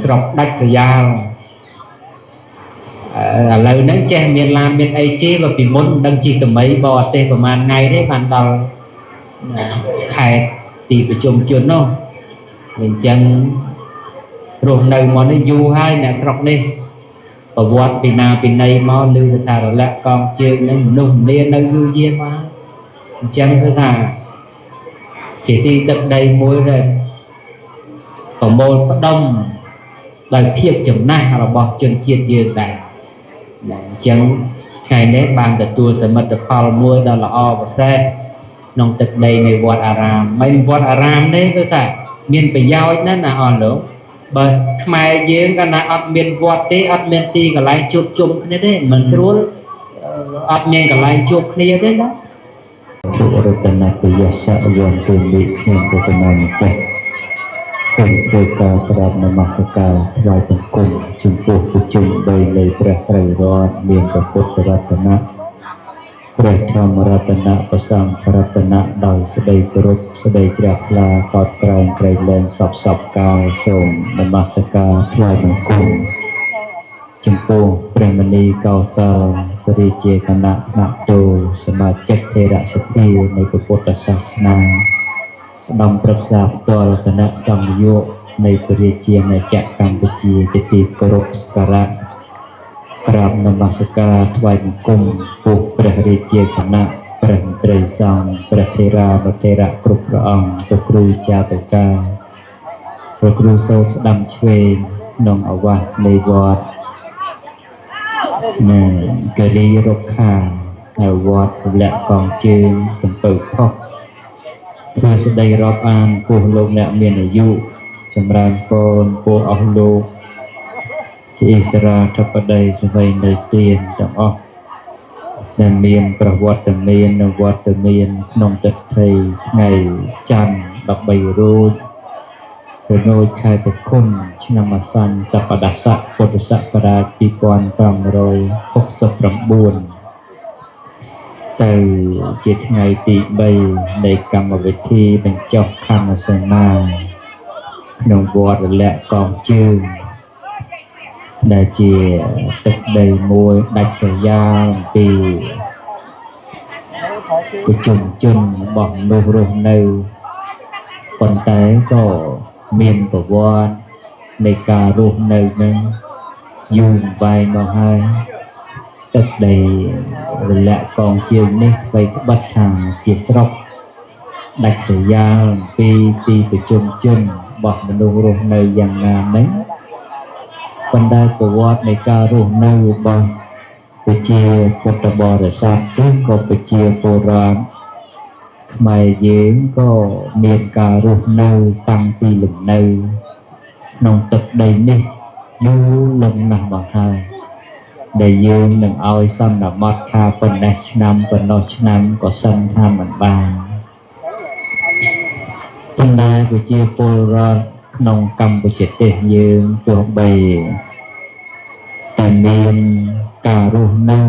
ស្រុកដាច់ស្រយាលឥឡូវហ្នឹងចេះមានឡានមានអីជិះបើពីមុនមិនដឹងជិះតមីបរទេសប្រហែលថ្ងៃទេបានដល់ខេត្តទីប្រជុំជននោះអញ្ចឹងរស់នៅមកនេះយូរហើយអ្នកស្រុកនេះប្រវត្តិពីណាពីណីមកឮស្ថារលៈកងជើងនឹងមនុស្សម្នានៅយូរយារមកអញ្ចឹងគឺថាជាទីទឹកដីមួយដែលប្រមូលផ្ដុំដោយភាពចំណាស់របស់ជនជាតិយើងដែរណាអញ្ចឹងថ្ងៃនេះបានទទួលសមិទ្ធផលមួយដ៏ល្អប្រសើរក្នុងទឹកដីនៃវត្តអារាមមិនវត្តអារាមនេះគឺថាមានប្រយោជន៍ណាស់ណាអស់លោកបើខ្មែរយើងកាលណាអត់មានវត្តទេអត់មានទីកន្លែងជួបជុំគ្នាទេមិនស្រួលអត់មានកន្លែងជួបគ្នាទេណា ទុរតនតយសៈយន្តនិខ្ញុំរតនាម្ចាស់សូមធ្វើការក្រាបនមស្ការថ្វាយបង្គំចំពោះប្រជុំ3នៃព្រះត្រៃរតន៍មានព្រះពុទ្ធរតនៈព្រះធម្មរតនៈព្រះសង្ឃរតនៈដោយសេចក្តីគោរពសេចក្តីជ្រះថ្លាកោតក្រែងក្រៃលែងសពសពកាលសូមនមស្ការថ្វាយបង្គំចំពោះព្រះមនីកោសលព្រះរាជាគណៈថ្នាក់ទូសមាជិកថេរសភានៃពុទ្ធសាសនាឧត្តមប្រឹក្សាផ្ទាល់គណៈសង្ឃយោគនៃព្រះរាជាណាចក្រកម្ពុជាជាទីគោរពសក្ការៈក្រាបនមស្ការថ្វាយបង្គំពោះព្រះរាជាគណៈព្រះមន្ត្រីសង្ឃព្រះថេរានុថេរៈគ្រប់ព្រះអង្គព្រះគ្រូចារិកាព្រះគ្រូសូត្រស្ដាំឆ្វេងក្នុងអាវាសនៃវត្តនៅគិរីរុក្ខានៅវត្តរលាក់កងជើងសំពៅផុសធ្វើសេចក្តីរាប់អានពោះលោកអ្នកមានអាយុចម្រើនពរពោះអស់លោកជាអិសរាធិបតីសវ័យនៅទានទាំងអស់ដែលមានប្រវត្តិមាននិងវត្តមានក្នុងទិដ្ឋិថ្ងៃច័ន្ទ13រោចរនោចខែប្រគុណឆ្នាំអាសន្នសប្តាហ៍ស័កពុទ្ធសករាជ2569ទៅជាថ្ងៃទី3នៃកម្មវិធីបញ្ចុះខណ្ឌសេនាក្នុងវត្តរលាក់កងជើងដែលជាទឹកដីមួយដាច់ស្រយាលអំពីប្រជុំជនរបស់មនុស្សរស់នៅប៉ុន្តែក៏មានប្រវត្តិនៃការរស់នៅនឹងយូរវែងមកហើយទឹកដីរលាក់កងជើងនេះថ្មីក្បិតថាជាស្រុកដាច់ស្រយាលអំពីទីប្រជុំជនរបស់មនុស្សរស់នៅយ៉ាងណាហ្នឹងប៉ុន្តែប្រវត្តិនៃការរស់នៅរបស់ប្រជាពុទ្ធបរិស័ទឬក៏ប្រជាពលរដ្ឋខ្មែរយើងក៏មានការរស់នៅតាំងពីលំនៅក្នុងទឹកដីនេះយូរលង់ណាស់មកហើយដែលយើងនឹងឲ្យសន្មត់ថាប៉ុណ្ណេះឆ្នាំប៉ុណ្ណោះឆ្នាំក៏សិនថាមិនបានប៉ុន្តែប្រជាពលរដ្ឋក្នុងកម្ពុជាទេសយើងទោះបីតែមានការរស់នៅ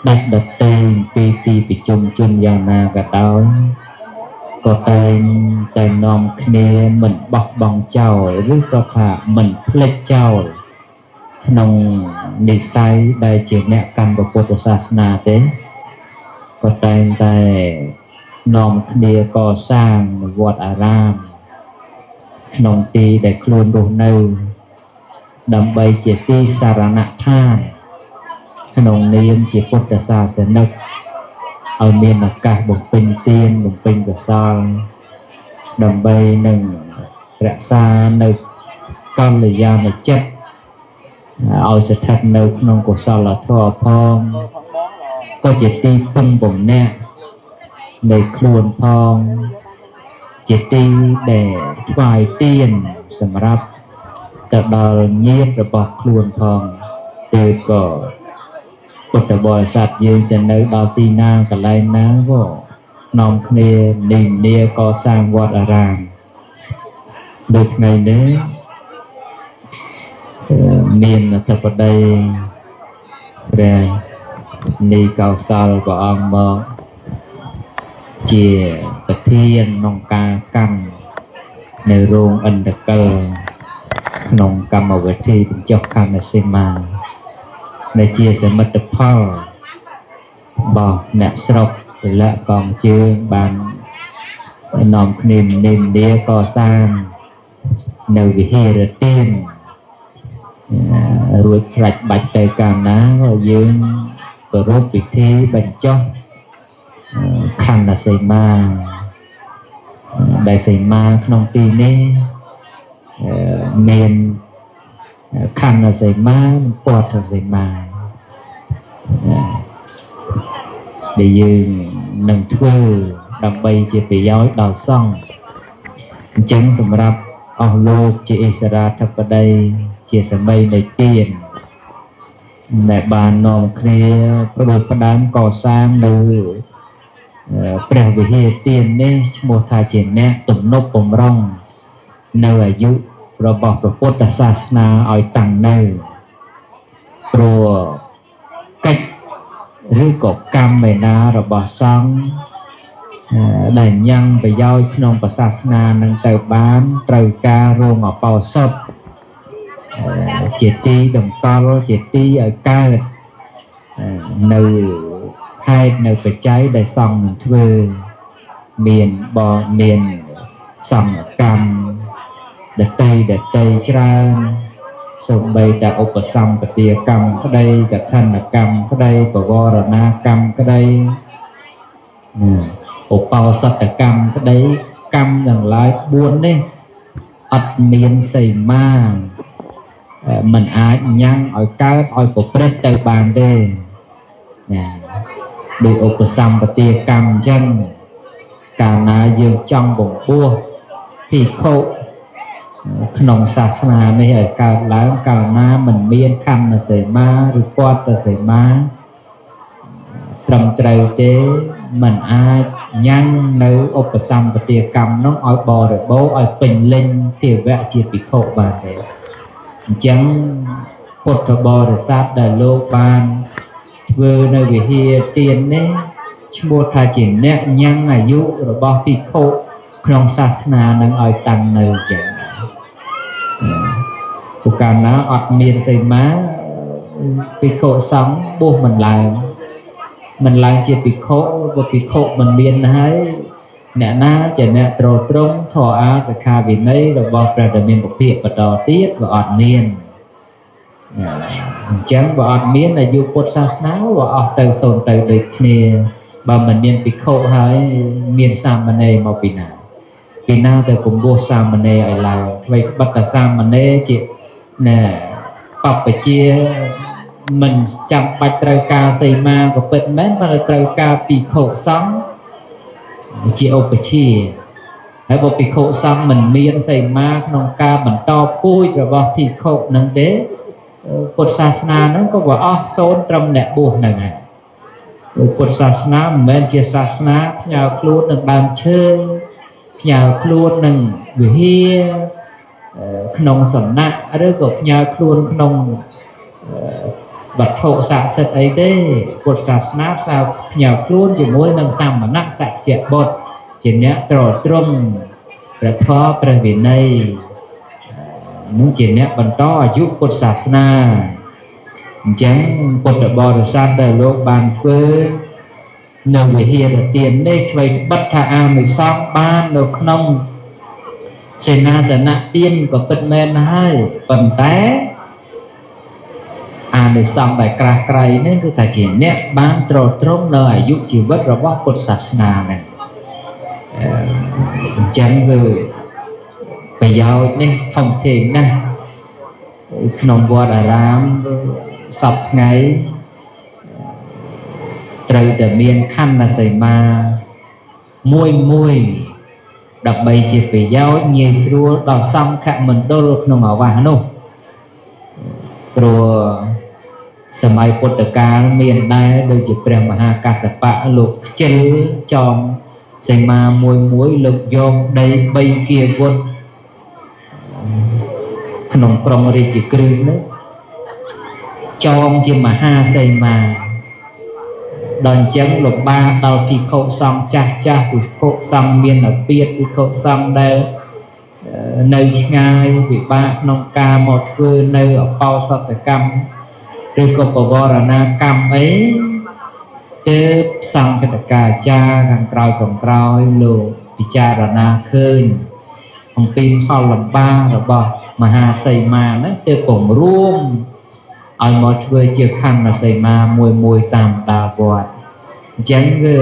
ដាច់ដទៃពីទីប្រជុំជនយ៉ាងណាក៏ដោយក៏តែងតែនាំគ្នាមិនបោះបង់ចោលឬក៏ថាមិនភ្លេចចោលក្នុងនិស័យដែលជាអ្នកកាន់ពុទ្ធសាសនាទេក៏តែងតែនាំគ្នាកសាងវត្តអារាមក្នុងទីដែលខ្លួនរស់នៅដើម្បីជាទីសារណដ្ឋានក្នុងនាមជាពុទ្ធសាសនិកឲ្យមានឱកាសបំពេញទានបំពេញកុសលដើម្បីនឹងរក្សានៅកល្យាណចិត្តឲ្យស្ថិតនៅក្នុងកុសលធម៌ផងក៏ជាទីពឹងបំណាក់នៃខ្លួនផងជាទីដែលថ្វាយទានសម្រាប់ទៅដល់ញាតិរបស់ខ្លួនផងទេក៏ពុទ្ធបរិស័ទយើងទៅនៅដល់ទីណាកន្លែងណាក៏នាំគ្នានិន្នាកសាងវត្តអារាមដូចថ្ងៃនេះមានអធិបតីព្រះនីកោសលព្រះអង្គមកជាប្រធានក្នុងការកាន់នៅរោងឥន្ធកិល ក្នុងកម្មវិធីបញ្ចុះខណ្ឌសីមាដែលជាសមិទ្ធផលរបស់អ្នកស្រុករលកកងជើងបាននាំគ្នានិន្នាកសាងនៅវិហារទានរួចស្រេចបាច់ទៅកាលណាក៏យើងប្រារព្ធពិធីបញ្ចុះខណ្ឌសីមាដែលសីមាក្នុងទីនេះមានខណ្ឌសីមានិងពទ្ធសីមាដែលយើងនឹងធ្វើដើម្បីជាប្រយោជន៍ដល់សង្ឃអញ្ចឹងសម្រាប់អស់លោកជាអិសរាធិបតីជាសម័យនៃទានដែលបាននាំគ្នាផ្ដួចផ្ដើមកសាងនៅព្រះវិហារទាននេះឈ្មោះថាជាអ្នកទំនប់បំរុងនៅអាយុរបស់ព្រះពុទ្ធសាសនាឲ្យតាំងនៅព្រោះកិច្ចឬក៏កម្មឯណារបស់សង្ឃដែលញ៉ាំងប្រយោជន៍ក្នុងព្រះសាសនានឹងទៅបានត្រូវការរោងអបោសុតជាទីតម្កល់ជាទីឲ្យកើតនៅហេតុនៅបច្ច័យដែលសង្ឃនឹងធ្វើមានបមានសង្ឃកម្មដតីដតីច្រើនសូម្បីតែឧបសម្បទាកម្មក្តីកឋិនកម្មក្តីបវរណាកម្មក្តីឧបោសថកម្មក្តីកម្មទាំងឡាយ4នេះអត់មានសីមាមិនអាចញ៉ាំងឲ្យកើតឲ្យប្រព្រឹត្តទៅបានទេណាដោយឧបសម្បទាកម្មអញ្ចឹងកាលណាយើងចង់បំពោះភិក្ខុក្នុងសាសនានេះឲ្យកើតឡើងកាលណាមិនមានខណ្ឌសីមាឬពទ្ធសីមាត្រឹមត្រូវទេមិនអាចញ៉ាំងនៅឧបសម្បទាកម្មនោះឲ្យបរិបូរណ៍ឲ្យពេញលេញទេវៈជាភិក្ខុបានទេអញ្ចឹងពុទ្ធបរិស័ទដែលលោកបានធ្វើនៅវិហារទាននេះឈ្មោះថាជាអ្នកញ៉ាំងអាយុរបស់ភិក្ខុក្នុងសាសនានឹងឲ្យតាំងនៅចឹងព្រោះកាលណាអត់មានសីមាភិក្ខុសង្ឃបួសមិនឡើងជាភិក្ខុបើភិក្ខុមិនមានហើយអ្នកណាជាអ្នកទ្រទ្រង់ធម៌អាសិក្ខាវិន័យរបស់ព្រះដ៏មានពុទ្ធបន្តទៀតក៏អត់មានអញ្ចឹងបើអត់មានអាយុពុទ្ធសាសនាវាអស់ទៅសូន្យទៅដូចគ្នាបើមិនមានភិក្ខុហើយមានសាមណេរមកពីណាពីណាទៅគំពោះសាមណេរឲ្យឡើងថ្មីត្បិតតែសាមណេរជាណែបព្វជិមិនចាំបាច់ត្រូវការសីមាក៏ពិតមែនបើត្រូវការភិក្ខុសង្ឃជាឧបជាហើយបើភិក្ខុសង្ឃមិនមានសីមាក្នុងការបន្តពូជរបស់ភិក្ខុនឹងទេពុទ្ធសាសនាហ្នឹងក៏វាអស់សូន្យត្រឹមអ្នកបួសហ្នឹងហើយពុទ្ធសាសនាមិនមែនជាសាសនាផ្ញើខ្លួននឹងដើមឈើផ្ញើខ្លួននឹងវិហារក្នុងសំណាក់ឬក៏ផ្ញើខ្លួនក្នុងវត្ថុស័ក្តិសិទ្ធិអីទេពុទ្ធសាសនាផ្សារផ្ញើខ្លួនជាមួយនឹងសមណៈសក្យបុត្រជាអ្នកទ្រទ្រង់ព្រះធម៌ព្រះវិន័យនឹងជាអ្នកបន្តអាយុពុទ្ធសាសនាអញ្ចឹងពុទ្ធបរិស័ទដែលលោកបានធ្វើនៅវិហារទាននេះថ្មីត្បិតថាអានិសង្សបាននៅក្នុងសេនាសនៈទានក៏ពិតមែនហើយប៉ុន្តែអានិសង្សដែលក្រាស់ក្រៃនេះគឺថាជាអ្នកបានទ្រទ្រង់នៅអាយុជីវិតរបស់ពុទ្ធសាសនាហ្នឹងអញ្ចឹងគឺប្រយោជន៍នេះធំធេងណាស់ក្នុងវត្តអារាមសពថ្ងៃត្រូវតែមានខណ្ឌសីមាមួយមួយដើម្បីជាប្រយោជន៍ងាយស្រួលដល់សង្ឃមណ្ឌលក្នុងអាវាសនោះព្រោះសម័យពុទ្ធកាលមានដែរដូចជាព្រះមហាកស្សបៈលោកខ្ជិលចងសីមាមួយមួយលោកយកដី3គាវុធក្នុងក្រុងរាជក្រឹសនោះចងជាមហាសីមាដល់អញ្ចឹងលំបាកដល់ភិក្ខុសង្ឃចាស់ចាស់ភិក្ខុសង្ឃមានអាពាធភិក្ខុសង្ឃដែល នៅឆ្ងាយវិបាកក្នុងការមកធ្វើនៅអបោសតកម្មឬក៏បវរណាកម្មអីទើបសង្ឃកាចារ្យខាងក្រោយខាងក្រោយលោកពិចារណាឃើញអំពីផលលំបាករបស់មហាសីមាហ្នឹងទើបពង្រួមឲ្យមកធ្វើជាខណ្ឌសីមាមួយមួយតាមដាវត្តអញ្ចឹងគឺ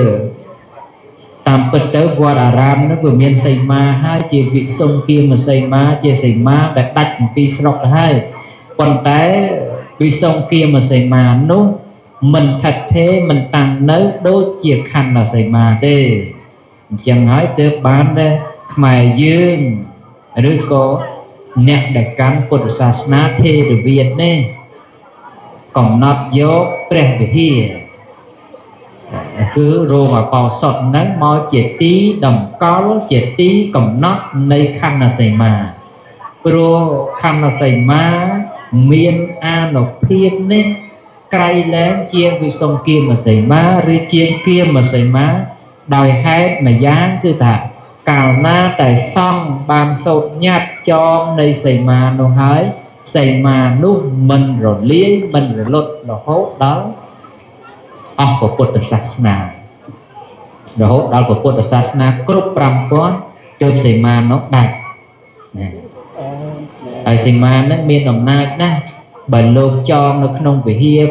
តាមពិតទៅវត្តអារាមនោះវាមានសីមាហើយជាវិសុងគាមសីមាជាសីមាដែលដាច់អំពីស្រុកទៅហើយប៉ុន្តែវិសុងគាមសីមានោះមិនថិតថេរមិនតាំងនៅដូចជាខណ្ឌសីមាទេអញ្ចឹងហើយទើបបានដែលខ្មែរយើងឬក៏អ្នកដែលកាន់ពុទ្ធសាសនាថេរវាទនេះកំណត់យកព្រះវិហារគឺរោងអបោសុតហ្នឹងមកជាទីតម្កល់ជាទីកំណត់នៃខណ្ឌសីមាព្រោះខណ្ឌសីមាមានអានុភាពនេះក្រៃលែងជាងវិសុងគាមសីមាឬជាងគាមសីមាដោយហេតុម្យ៉ាងគឺថាកាលណាតែសង្ឃបានសូត្រញាត់ចងនៃសីមានោះហើយសីមានោះមិនរលាយមិនរលត់រហូតដល់អស់ពុទ្ធសាសនារហូតដល់ពុទ្ធសាសនាគ្រប់5000ទើបសីមានោះដាច់ណាហើយសីមានឹងមានអំណាចណាស់បើលោកចងនៅក្នុងវិហារ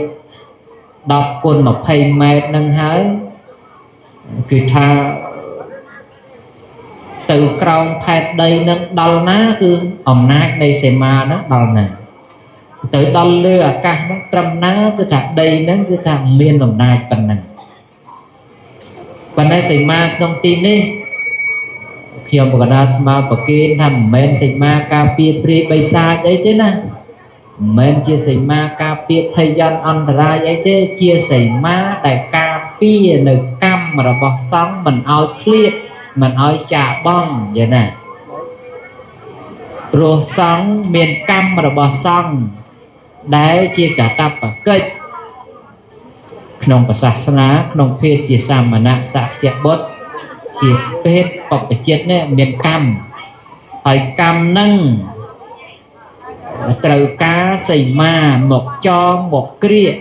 10គុណ20ម៉ែត្រនឹងហើយគឺថាទៅក្រោមផែនដីនឹងដល់ណាគឺអំណាចនៃសីមានឹងដល់ណាទៅដល់លើអាកាសហ្នឹងត្រឹមណាគឺថាដីហ្នឹងគឺថាមានអំណាចប៉ុណ្ណឹងប៉ុន្តែសីមាក្នុងទីនេះខ្ញុំបកណាស្មាប្រគេនថាមិនមែនសីមាការពារព្រាយបិសាចអីទេណាមិនមែនជាសីមាការពារភយន្តអន្តរាយអីទេជាសីមាដែលការពារនៅកម្មរបស់សង្ឃមិនឲ្យឃ្លាតមិនឲ្យចាកបងយ៉ាងណាព្រោះសង្ឃមានកម្មរបស់សង្ឃដែលជាកតបកិច្ចក្នុងសាសនាក្នុងភេទជាសាមណៈសក្យបុត្រជាភេទបព្វជិតនេះមានកម្មហើយកម្មនឹងត្រូវការសីមាមកចងមកក្រៀក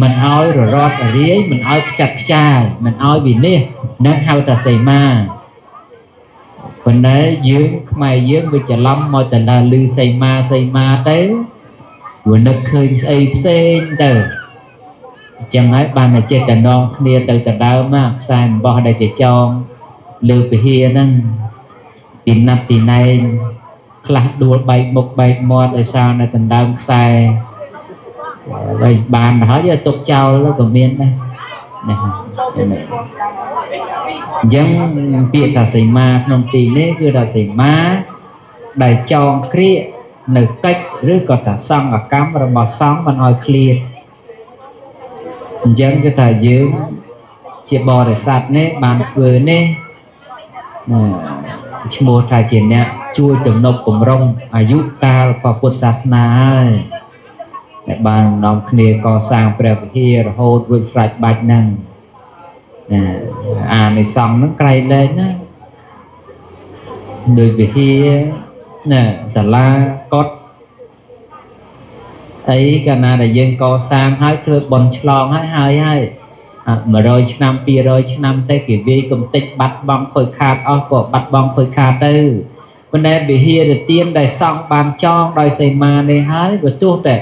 មិនឲ្យររត់រាយមិនឲ្យខ្ចាត់ខ្ចាយមិនឲ្យវិនិច្ឆ័យនឹងហៅថាសីមាប៉ុន្តែយើងខ្មែរយើងវាច្រឡំមកតើលឺសីមាសីមាទៅវានឹកឃើញស្អីផ្សេងទៅអញ្ចឹងហើយបានតែចេះតែនាំគ្នាទៅដដើមខ្សែអំបោះដែលគេចងលើពហិហ្នឹងពីណាត់ពីណែងខ្លះដួលបែកមុខបែកមាត់ដោយសារនៅដណ្ដើមខ្សែហើយបានទៅហើយទុកចោលក៏មានដែរណាអញ្ចឹងពាក្យថាសីមាក្នុងទីនេះគឺថាសីមាដែលចងក្រៀកនៅកិច្ចឬក៏ថាសង្ឃកម្មរបស់សង្ឃមិនឲ្យឃ្លាតអញ្ចឹងគឺថាយើងជាបរិស័ទនេះបានធ្វើនេះឈ្មោះថាជាអ្នកជួយទំនប់បំរុងអាយុកាលព្រះពុទ្ធសាសនាហើយដែលបាននាំគ្នាកសាងព្រះវិហាររហូតរួចស្រេចបាច់ហ្នឹងអានិសង្ឃហ្នឹងក្រៃលែងណាដោយវិហារណាសាលាកុដអីកាលណាដែលយើងកសាងហើយធ្វើបុណ្យឆ្លងហើយហើយហើយ100ឆ្នាំ200ឆ្នាំទៅគេវាយកំតិចបាត់បង់ខូចខាតអស់ក៏បាត់បង់ខូចខាតទៅប៉ុន្តែវិហារទានដែលសង់បានចងដោយសីមានេះហើយបើទោះតែ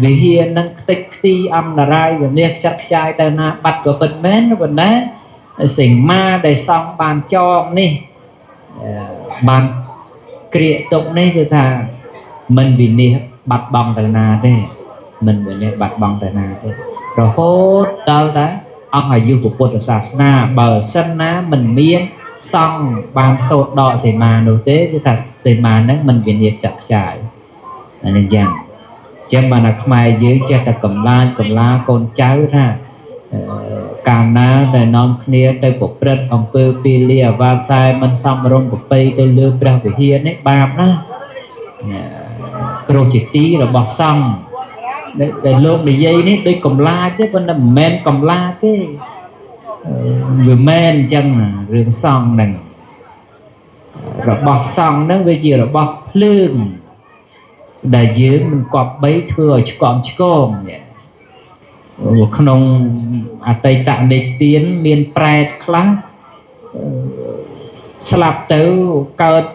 វិហារនឹងខ្ទេចខ្ទីអន្តរាយវិនិច្ឆ័យខ្ចាត់ខ្ចាយទៅណាបាត់ក៏ពិតមែនប៉ុន្តែសីមាដែលសង់បានចងនេះបានក្រៀកទុកនេះគឺថាមិនវិនិច្ឆ័យបាត់បង់ទៅណាទេមិនវិនិច្ឆ័យបាត់បង់ទៅណាទេរហូតដល់តែអស់អាយុពុទ្ធសាសនាបើសិនណាមិនមានសង្ឃបានសូត្រដកសីមានោះទេគឺថាសីមាហ្នឹងមិនវិនិច្ឆ័យចាក់ខ្ចាយអានេះយ៉ាងចឹងបានថាខ្មែរយើងចេះតែកំឡាចកំឡាកូនចៅថាកាលណាដែលនាំគ្នាទៅប្រព្រឹត្តអំពើពាលាអាវាសែមិនសមរម្យប្រពៃទៅលើព្រះវិហារនេះបាបណាស់ព្រោះជាទីរបស់សង្ឃដែលលោកនិយាយនេះដូចកំឡាចទេប៉ុន្តែមិនមែនកំឡាចទេវាមែនអញ្ចឹងរឿងសង្ឃហ្នឹង របស់សង្ឃហ្នឹងវាជារបស់ភ្លើងដែលយើងមិនគប្បីធ្វើឲ្យឆ្កំឆ្គងក្នុងអតីតនិទានមានប្រែតខ្លះស្លាប់ទៅកើត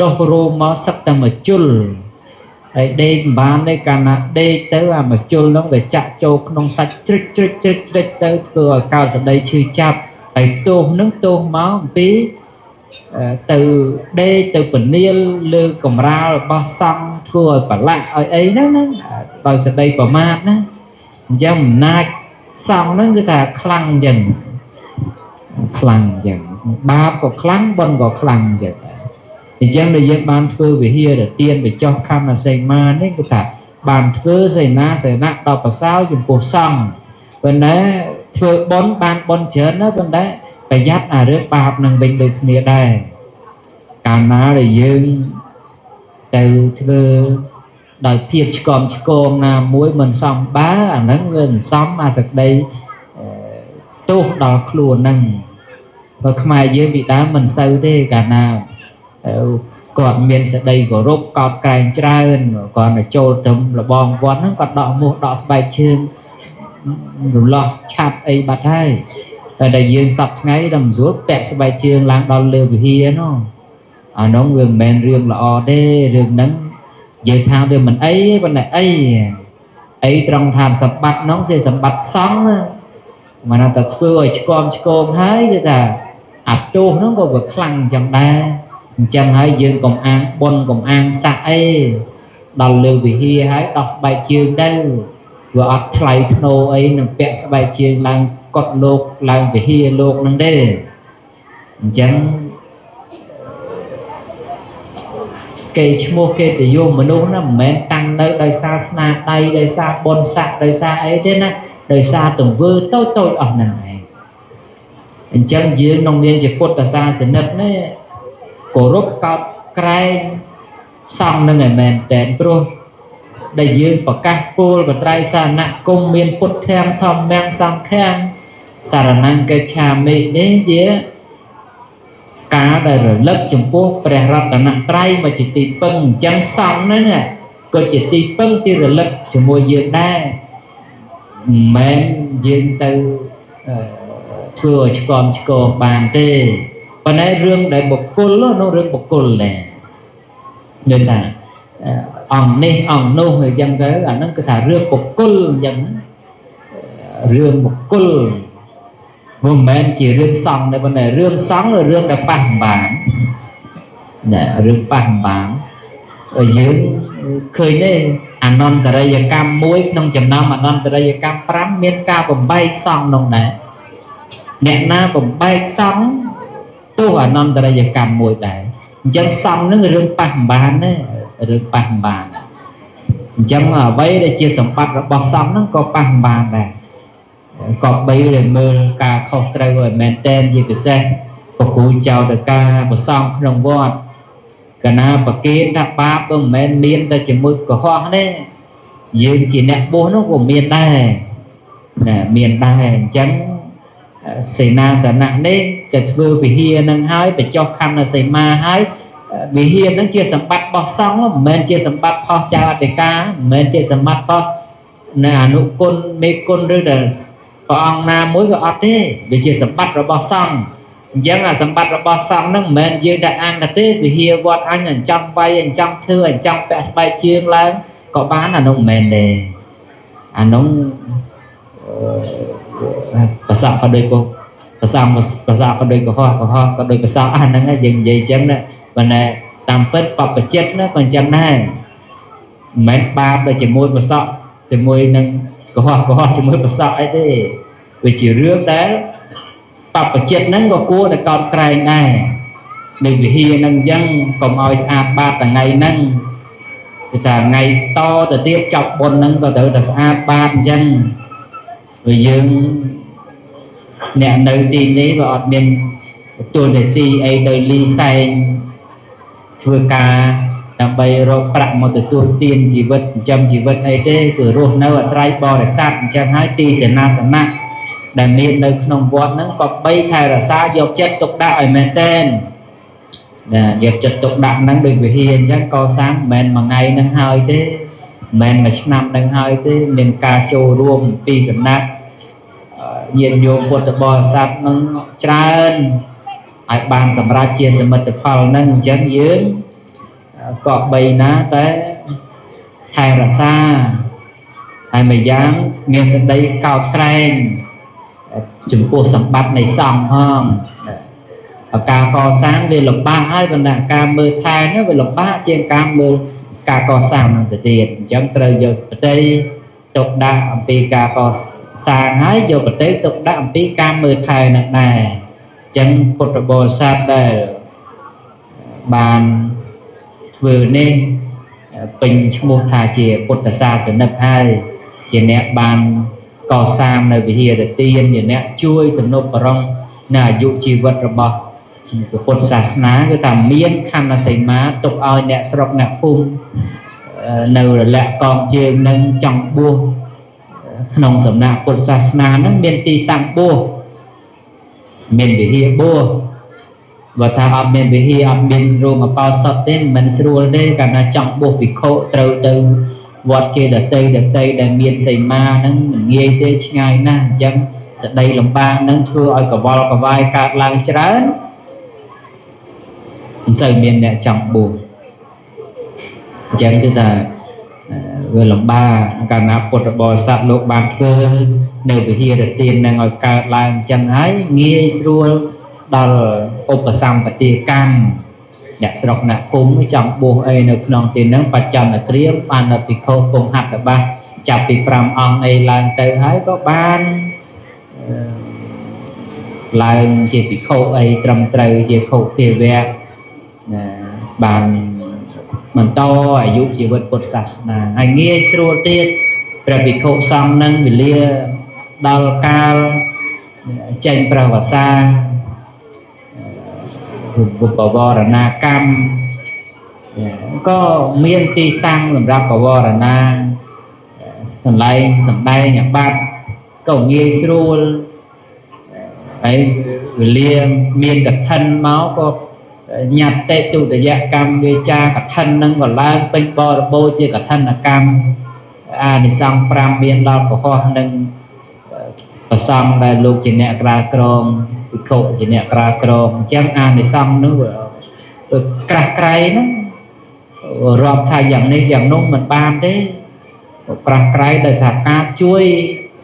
ដុះរោមមកសឹកតែមួយជុលហើយដេកមិនបានទេកាលណាដេកទៅអាមួយជុលនោះវាចាក់ចូលក្នុងសាច់ជ្រិចជ្រិចជ្រិចជ្រិចទៅធ្វើឲ្យកើតសដីឈឺចាប់ហើយទោសនឹងទោសមកអំពីទៅដេកទៅពនាលលើកម្រាលរបស់សង្ឃធ្វើឲ្យប្រឡាក់ឲ្យអីហ្នឹងណាដោយសដីប្រមាទណាអញ្ចឹងអំណាចសង្ឃហ្នឹងគឺថាខ្លាំងអញ្ចឹងខ្លាំងអញ្ចឹងបាបក៏ខ្លាំងបុណ្យក៏ខ្លាំងអញ្ចឹងអញ្ចឹងដែលយើងបានធ្វើវិហារទានបញ្ចុះខណ្ឌសីមានេះគឺថាបានធ្វើសេនាសនៈដល់ប្រសើរចំពោះសង្ឃប៉ុន្តែធ្វើបុណ្យបានបុណ្យច្រើនណាស់ប៉ុន្តែប្រយ័ត្នអារឿងបាបនឹងវិញដូចគ្នាដែរកាលណាដែលយើងទៅធ្វើដោយភាពឆ្កំឆ្គងណាមួយមិនសមបើអាហ្នឹងវាមិនសមអាសក្តីទោសដល់ខ្លួនហ្នឹងបើខ្មែរយើងពីដើមមិនសូវទេកាលណាគាត់មានសេចក្តីគោរពកោតក្រែងច្រើនគាត់ទៅចូលទៅលបងវត្តហ្នឹងគាត់ដកមោះដកស្បែកជើងរលាស់ឆាប់អីបាត់ហើយតែដែលយើងសពថ្ងៃដល់មិនស្រួលពាក់ស្បែកជើងឡើងដល់លើវិហារនោះអានោះវាមិនមែនរឿងល្អទេរឿងហ្នឹងនិយាយថាវាមិនអីប៉ុន្តែអីអីត្រង់ថាសម្បត្តិនោះជាសម្បត្តិសង្ឃណាមិនថាធ្វើឲ្យឆ្កំឆ្គងហើយគឺថាអាទោសនោះក៏វាខ្លាំងអញ្ចឹងដែរអញ្ចឹងហើយយើងកុំអាងបុណ្យកុំអាងស័ក្តិអីដល់លើវិហារហើយដោះស្បែកជើងទៅវាអត់ថ្លៃធ្នូអីនឹងពាក់ស្បែកជើងឡើងកត់លោកឡើងវិហារលោកនឹងទេអញ្ចឹងគេឈ្មោះគេតយសមនុស្សណាមិនមែនតាំងនៅដោយសារស្នាដៃដោយសារបុណ្យស័ក្តិដោយសារអីទេណាដោយសារទង្វើតូចតូចអស់ហ្នឹងឯងអញ្ចឹងយើងក្នុងនាមជាពុទ្ធសាសនិកនេះគោរពកោតក្រែងសង្ឃនឹងឯមែនតែនព្រោះដែលយើងប្រកាសពោលបត្រៃសារណគមមានពុទ្ធាំធម្មំសង្ឃាំសារណង្កិច្ឆាមិនេះជាការដែលរលឹកចំពោះព្រះរតនត្រ័យមកជាទីពឹងអញ្ចឹងសង្ឃហ្នឹងក៏ជាទីពឹងទីរលឹកជាមួយយើងដែរមិនមែនយើងទៅធ្វើឲ្យឆ្កំឆ្គងបានទេប៉ុន្តែរឿងដែលបុគ្គលនោះរឿងបុគ្គលដែរនិយាយថាអង្គនេះអង្គនោះអញ្ចឹងទៅអាហ្នឹងគឺថារឿងបុគ្គលអញ្ចឹងរឿងបុគ្គលមិនមែនជារឿងសង្ឃទេប៉ុន្តែរឿងសង្ឃរឿងដែលប៉ះមិនបានណារឿងប៉ះមិនបានយើងឃើញទេអនន្តរិយកម្មមួយក្នុងចំណោមអនន្តរិយកម្ម5មានការបំបែកសង្ឃនោះដែរអ្នកណាបំបែកសង្ឃទោះអនន្តរិយកម្មមួយដែរអញ្ចឹងសង្ឃនឹងរឿងប៉ះមិនបានទេរឿងប៉ះមិនបានអញ្ចឹងអ្វីដែលជាសម្បត្តិរបស់សង្ឃហ្នឹងក៏ប៉ះមិនបានដែរក៏បីដែលមើលការខុសត្រូវឲ្យមែនតែនជាពិសេសប្រគូចៅតការប្រសងក្នុងវត្តកណាប្រគេនថាបាបមិនមែនមានតែជាមួយកុហកទេយើងជាអ្នកបួសនោះក៏មានដែរណាមានដែរអញ្ចឹងសេនាសនៈនេះจะធ្វើវិហារនឹងហើយបញ្ចុះខណ្ឌសីមាហើយវិហារនឹងជាសម្បត្តិរបស់សង្ឃមិនមែនជាសម្បត្តិផុសចៅអធិការមិនមែនជាសម្បត្តិផុសនៅអនុគុណមេគុណឬដែលព្រះអង្គណាមួយក៏អត់ទេវាជាសម្បត្តិរបស់សង្ឃអញ្ចឹងអាសម្បត្តិរបស់សង្ឃហ្នឹងមិនមែនយើងតែអានតែទេវិហារវត្តអញអញ្ចឹងវាយអញ្ចឹងធ្វើអញ្ចឹងពាក់ស្បែកជើងឡើងក៏បានអានោះមិនមែនទេអានោះប្រសពក៏ដូចប្រសំប្រសពក៏ដូចកុហកកុហកក៏ដូចប្រសពអាហ្នឹងយើងនិយាយអញ្ចឹងណាប៉ុន្តែតាមពិតបព្វជិតណាក៏អញ្ចឹងដែរមិនមែនបាបដូចជាមួយប្រសពជាមួយនឹងកុហកកុហកជាមួយប្រសពអីទេវាជារឿងដែលបព្វជិតហ្នឹងក៏គួរតែកោតក្រែងដែរនៅវិហារហ្នឹងអញ្ចឹងកុំឲ្យស្អាតបាតថ្ងៃហ្នឹងគឺថាថ្ងៃតទៅទៀតចប់បុណ្យហ្នឹងក៏ត្រូវតែស្អាតបាតអញ្ចឹងព្រោះយើងអ្នកនៅទីនេះវាអត់មានទួលនីតិអីទៅលីសែងធ្វើការដើម្បីរកប្រាក់មកទទួលទានជីវិតចិញ្ចឹមជីវិតអីទេគឺរស់នៅអាស្រ័យបរិស័ទអញ្ចឹងហើយទីសេនាសនៈដែលមាននៅក្នុងវត្តហ្នឹងក៏បីថែរក្សាយកចិត្តទុកដាក់ឲ្យមែនទែន ណាយកចិត្តទុកដាក់ហ្នឹងដូចវិហារអញ្ចឹងកសាងមិនមែនមួយថ្ងៃហ្នឹងហើយទេមិនមែនមួយឆ្នាំហ្នឹងហើយទេមានការចូលរួមពីសំណាក់ញាតិញោមពុទ្ធបរិស័ទនឹងច្រើនឲ្យបានសម្រេចជាសមិទ្ធផលហ្នឹងអញ្ចឹងយើងក៏បីណាតែថែរក្សាហើយមួយយ៉ាងមានសេចក្តីកោតក្រែងចំពោះសម្បត្តិនៃសង្ឃផងការកសាងវាលំបាកហើយប៉ុន្តែការមើលថែនោះវាលំបាកជាងការមើលការកសាងនឹងទៅទៀតអញ្ចឹងត្រូវយកបតីទុកដាក់អំពីការកសាងហើយយកបតីទុកដាក់អំពីការមើលថែនឹងដែរអញ្ចឹងពុទ្ធបរិស័ទដែលបានធ្វើនេះពេញឈ្មោះថាជាពុទ្ធសាសនិកហើយជាអ្នកបានកសាងនៅវិហារទានជាអ្នកជួយទំនប់បរងនៅអាយុជីវិតរបស់ពុទ្ធសាសនាគឺថាមានខណ្ឌសីមាទុកឲ្យអ្នកស្រុកអ្នកភូមិនៅរលាក់កងជើងនឹងចង់បួសក្នុងសំណាក់ពុទ្ធសាសនានឹងមានទីតាំងបួសមានវិហារបួសបើថាអត់មានវិហារអត់មានរោងអបោសុតទេមិនស្រួលទេកាលណាចង់បួសភិក្ខុត្រូវទៅវត្តគេដតីដតីដែលមានសីមាហ្នឹងមិនងាយទេឆ្ងាយណាស់អញ្ចឹងសដីលំបាកហ្នឹងធ្វើឲ្យកវល់កវាយកើតឡើងច្រើនមិនសូវមានអ្នកចង់បួសអញ្ចឹងគឺថាវាលំបាកកាលណាពុទ្ធបរិស័ទលោកបានធ្វើនៅវិហារទាននឹងឲ្យកើតឡើងអញ្ចឹងហើយងាយស្រួលដល់ឧបសម្បទាកម្មអ្នកស្រុកអ្នកភូមិចង់បួសអីនៅក្នុងទីហ្នឹងបច្ចន្នត្រៀមបានដល់ភិក្ខុគង់ហត្ថបាសចាប់ពី5អង្គអីឡើងទៅហើយក៏បានឡើងជាភិក្ខុអីត្រឹមត្រូវជាខុភាវៈណាបានបន្តអាយុជីវិតពុទ្ធសាសនាហើយងាយស្រួលទៀតព្រះភិក្ខុសង្ឃនឹងវេលាដល់កាលចេញព្រះវស្សាបវរណាកម្មក៏មានទីតាំងសម្រាប់បវរណាកន្លែងសម្ដែងអាបត្តិក៏ងាយស្រួលហើយវេលាមានកឋិនមកក៏ញត្តិទុតិយកម្មវាចាកឋិននឹងក៏ឡើងពេញបរិបូរជាកឋិនកម្មអានិសង្ស5មានដល់កុហកនឹងប្រសង្ឃដែលលោកជាអ្នកក្រាលក្រងភិក្ខុជាអ្នកក្រាលក្រងអញ្ចឹងអានិសង្សនោះក្រាស់ក្រៃហ្នឹងរាប់ថាយ៉ាងនេះយ៉ាងនោះមិនបានទេក្រាស់ក្រៃដោយថាការជួយ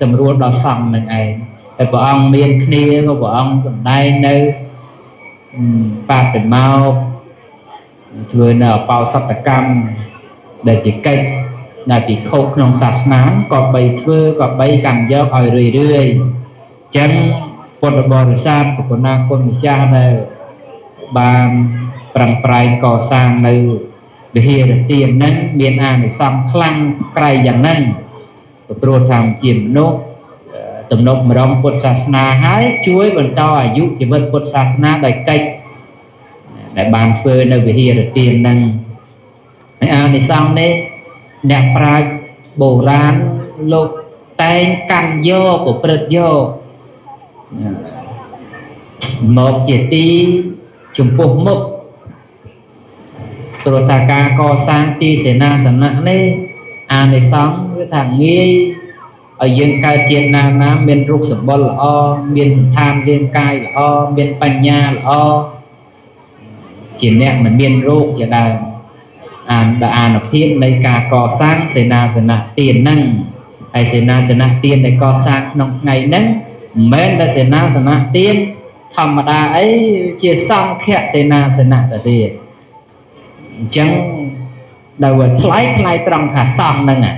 សម្រួលដល់សង្ឃនឹងឯងតែព្រះអង្គមានគ្នាក៏ព្រះអង្គសម្ដែងនៅបាតិមោកធ្វើនៅអបោសតកម្មដែលជាកិច្ចដែលភិក្ខុក្នុងសាសនាក៏បីធ្វើក៏បីកាន់យកឲ្យរឿយរឿយអញ្ចឹងពុទ្ធបរិស័ទបុគ្គលណាគុណម្ចាស់ដែលបានប្រឹងប្រែងកសាងនៅវិហារទានហ្នឹងមានអានិសង្សខ្លាំងក្រៃយ៉ាងហ្នឹងព្រោះថាជាមនុស្សទំនប់ម្រងពុទ្ធសាសនាហើយជួយបន្តអាយុជីវិតពុទ្ធសាសនាដោយកិច្ចដែលបានធ្វើនៅវិហារទានហ្នឹងហើយអានិសង្សនេះអ្នកប្រាជ្ញបុរាណលោកតែងកាន់យកប្រព្រឹត្តយកមកជាទីចំពោះមុខព្រោះថាការកសាងទីសេនាសនៈនេះអានិសង្សគឺថាងាយឲ្យយើងកើតជាណាណាមានរូបសម្បុរល្អមានសន្តានរាងកាយល្អមានបញ្ញាល្អជាអ្នកមិនមានរោគជាដើមអានដល់អានុភាពនៃការកសាងសេនាសនៈទានហ្នឹងហើយសេនាសនៈទានដែលកសាងក្នុងថ្ងៃហ្នឹងមិនមែនតែសេនាសនៈទានធម្មតាអីជាសង្ឃសេនាសនៈទៅទៀតអញ្ចឹងដល់វាថ្លៃថ្លៃត្រង់ថាសង្ឃហ្នឹងណា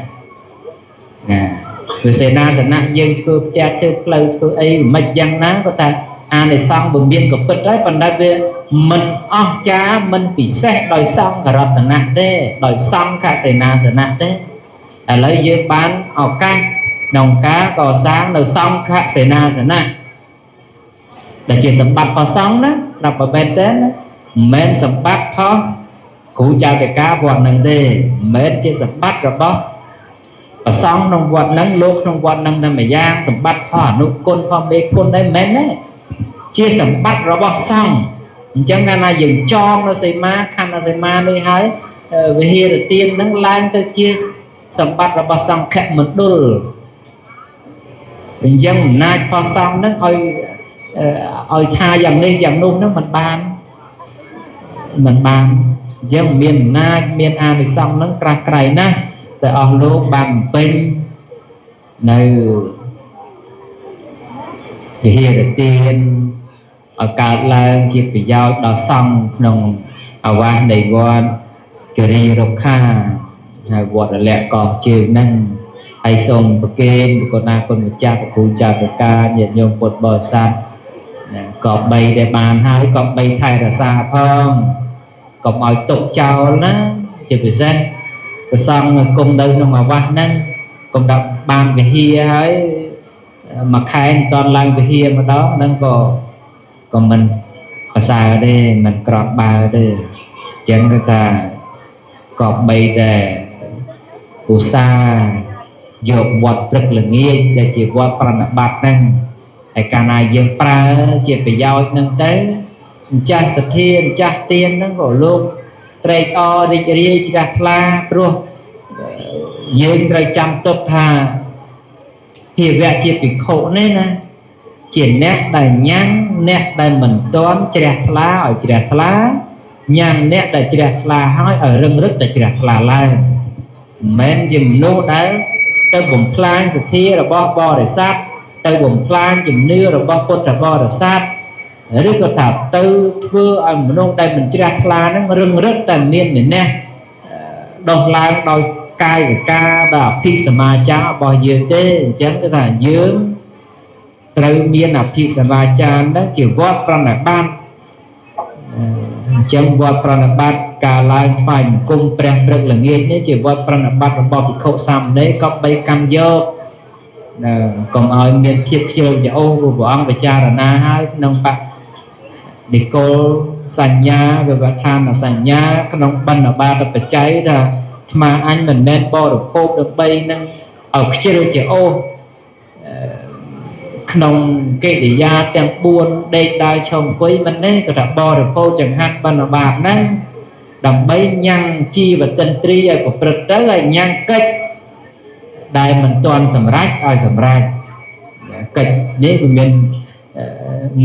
ព្រោះសេនាសនៈយើងធ្វើផ្ទះធ្វើផ្លូវធ្វើអីមិនយ៉ាងណាក៏ថាអានិសង្សបើមានក៏ពិតហើយប៉ុន្តែវាមិនអស្ចារ្យមិនពិសេសដោយសង្ឃរតនៈទេដោយសង្ឃសេនាសនៈទេឥឡូវយើងបានឱកាសក្នុងការកសាងនៅសង្ឃសេនាសនៈដែលជាសម្បត្តិរបស់សង្ឃណាស្រាប់បើមែនទេណាមិនមែនសម្បត្តិរបស់គ្រូចៅតិកាវត្តហ្នឹងទេមិនមែនជាសម្បត្តិរបស់ប្រសង្ឃក្នុងវត្តហ្នឹងលោកក្នុងវត្តហ្នឹងតែម្យ៉ាងសម្បត្តិរបស់អនុគុណរបស់មេគុណដែរមិនមែនទេជាសម្បត្តិរបស់សង្ឃ អញ្ចឹងកាលណាយើងចងនៅសីមាខណ្ឌសីមានេះហើយវិហារទាននឹងឡើងទៅជាសម្បត្តិរបស់សង្ឃមណ្ឌលអញ្ចឹងអំណាចរបស់សង្ឃនឹងឲ្យថាយ៉ាងនេះយ៉ាងនោះនឹងមិនបានអញ្ចឹងមានអំណាចមានអានិសង្សនឹងក្រាស់ក្រៃណាស់តែអស់លោកបានបំពេញនៅវិហារទានឲ្យកើតឡើងជាប្រយោជន៍ដល់សង្ឃក្នុងអាវាសនៃវត្តគិរីរុក្ខាហើយវត្តរលាក់កោះជើងហ្នឹងហើយសូមប្រគេនបុគ្គលណាគុណម្ចាស់ព្រះគ្រូចៅប្រការញាតិញោមពុទ្ធបរិស័ទក៏បីតែបានហើយក៏បីថែរក្សាផងកុំឲ្យទុកចោលណាជាពិសេសព្រះសង្ឃគង់នៅក្នុងអាវាសហ្នឹងកុំដាក់បានវិហារហើយមួយខែមិនតាន់ឡើងវិហារម្ដងហ្នឹងក៏មិនប្រសើរទេមិនក្រត់បើទេអញ្ចឹងគឺថាក៏បីតែឧស្សាហ៍យកវត្តព្រឹកល្ងាចដែលជាវត្តប្រណិប័តហ្នឹងហើយកាលណាយើងប្រើជាប្រយោជន៍ហ្នឹងទៅម្ចាស់សទ្ធាម្ចាស់ទានហ្នឹងក៏លោកត្រេកអររីករាយជ្រះថ្លាព្រោះយើងត្រូវចាំទុកថាភាវៈជាភិក្ខុនេះណាជាអ្នកដែលញ៉ាំងអ្នកដែលមិនទាន់ជ្រះថ្លាឲ្យជ្រះថ្លាញ៉ាំងអ្នកដែលជ្រះថ្លាហើយឲ្យរឹងរឹតតែជ្រះថ្លាឡើងមិនមែនជាមនុស្សដែលទៅបំផ្លាញសទ្ធារបស់បរិស័ទទៅបំផ្លាញជំនឿរបស់ពុទ្ធបរិស័ទឬក៏ថាទៅធ្វើឲ្យមនុស្សដែលមិនជ្រះថ្លាហ្នឹងរឹងរឹតតែមានមានះដោះឡើងដោយកាយវិការដល់អភិសមាចាររបស់យើងទេអញ្ចឹងគឺថាយើងត្រូវមានអភិសមាចារហ្នឹងជាវត្តប្រណិប័តអញ្ចឹងវត្តប្រណិប័តការឡើងថ្វាយបង្គំព្រះព្រឹកល្ងាចនេះជាវត្តប្រណិប័តរបស់ភិក្ខុសាមណេរក៏បីកម្មយកកុំឲ្យមានភាពខ្ជិលច្អូសព្រះអង្គពិចារណាហើយក្នុងបនិកលសញ្ញាវិវដ្ឋានសញ្ញាក្នុងបណ្ឌបាតបច្ច័យថាអាត្មាអញមិនមែនបរិភោគដើម្បីនឹងឲ្យខ្ជិលច្អូសក្នុងកិរិយាទាំង4ដេកដើរឈរអង្គុយមិនទេក៏ថាបរិភោគចង្ហាន់បណ្ឌបាតហ្នឹងដើម្បីញ៉ាំងជីវតិន្ទ្រីឲ្យប្រព្រឹត្តទៅឲ្យញ៉ាំងកិច្ចដែលមិនទាន់សម្រេចឲ្យសម្រេចកិច្ចនេះវាមាន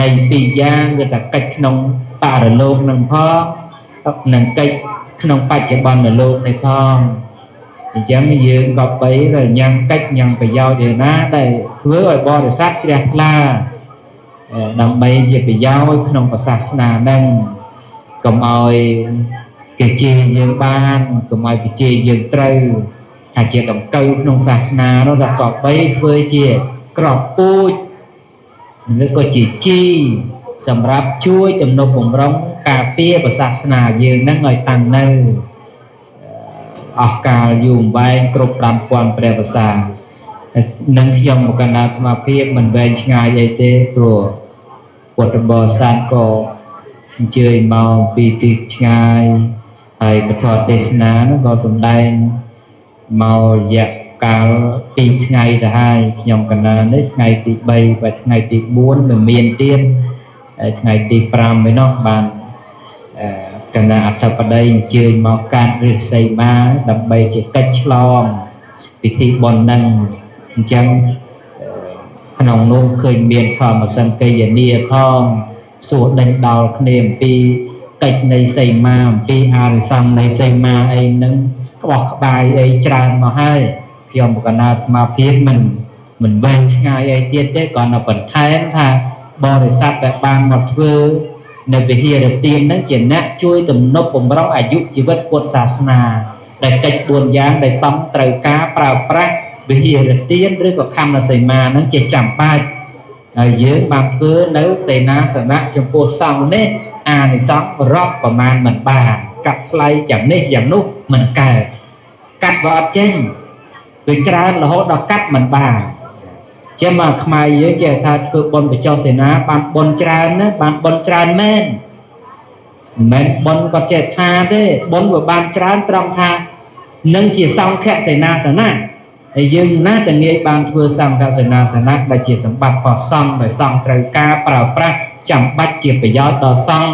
នៃពីរយ៉ាងគឺថាកិច្ចក្នុងបរលោកនឹងផងនិងកិច្ចក្នុងបច្ចុប្បន្នលោកនេះផងអញ្ចឹងយើងក៏បីទៅញ៉ាំងកិច្ចញ៉ាំងប្រយោជន៍ឯណាដែលធ្វើឲ្យបរិស័ទជ្រះថ្លាដើម្បីជាប្រយោជន៍ក្នុងសាសនាហ្នឹងកុំឲ្យគេជេរយើងបានកុំឲ្យគេជេរយើងត្រូវថាជាដង្កូវក្នុងសាសនានោះដល់ក៏បីធ្វើជាក្របពូជឬក៏ជាជីសម្រាប់ជួយទំនុកបំរុងការពារសាសនាយើងហ្នឹងឲ្យតាំងនៅអស់កាលយូរអង្វែងគ្រប់5000ព្រះវស្សានឹងខ្ញុំមកកណ្ដាលអាត្មាភាពមិនវែងឆ្ងាយអីទេព្រោះពុទ្ធបរិស័ទក៏អញ្ជើញមកពីទីឆ្ងាយហើយពធទេសនានោះក៏សម្ដែងមករយៈកាល2ថ្ងៃទៅហើយខ្ញុំកណ្ដាលនេះថ្ងៃទី3បើថ្ងៃទី4មិនមានទៀតហើយថ្ងៃទី5ឯនោះបានគណៈអធិបតីអញ្ជើញមកកាត់ឫស្សីមាដើម្បីជាកិច្ចឆ្លងពិធីបុណ្យនឹងអញ្ចឹងក្នុងនោះឃើញមានធម្មសង្កេយនាផងសួរដេញដោលគ្នាអំពីកិច្ចនៃសីមាអំពីអានិសង្សនៃសីមាអីហ្នឹងក្បោះក្បាយអីច្រើនមកហើយខ្ញុំកណ្ដាលអាត្មាភាពមិនវែងឆ្ងាយអីទៀតទេគ្រាន់តែបន្ថែមថាបរិស័ទដែលបានមកធ្វើនៅវិហារទានហ្នឹងជាអ្នកជួយទំនប់បំរុងអាយុជីវិតពុទ្ធសាសនាដែលកិច្ច4យ៉ាងដែលសង្ឃត្រូវការប្រើប្រាស់វិហារទានឬក៏ខណ្ឌសីមាហ្នឹងជាចាំបាច់ហើយយើងបានធ្វើនៅសេនាសនៈចំពោះសង្ឃនេះអានិសង្សរាប់ប្រមាណមិនបានកាត់ថ្លៃយ៉ាងនេះយ៉ាងនោះមិនកើតកាត់វាអត់ចេញវាច្រើនរហូតដល់កាត់មិនបានចឹងមកខ្មែរយើងចេះថាធ្វើបុណ្យបញ្ចុះសេនាបានបុណ្យច្រើនណាបានបុណ្យច្រើនមែនមិនមែនបុណ្យក៏ចេះថាទេបុណ្យវាបានច្រើនត្រង់ថានឹងជាសង្ឃសេនាសនៈហើយយើងណាស់តែងាយបានធ្វើសង្ឃសេនាសនៈដែលជាសម្បត្តិរបស់សង្ឃដែលសង្ឃត្រូវការប្រើប្រាស់ចាំបាច់ជាប្រយោជន៍ដល់សង្ឃ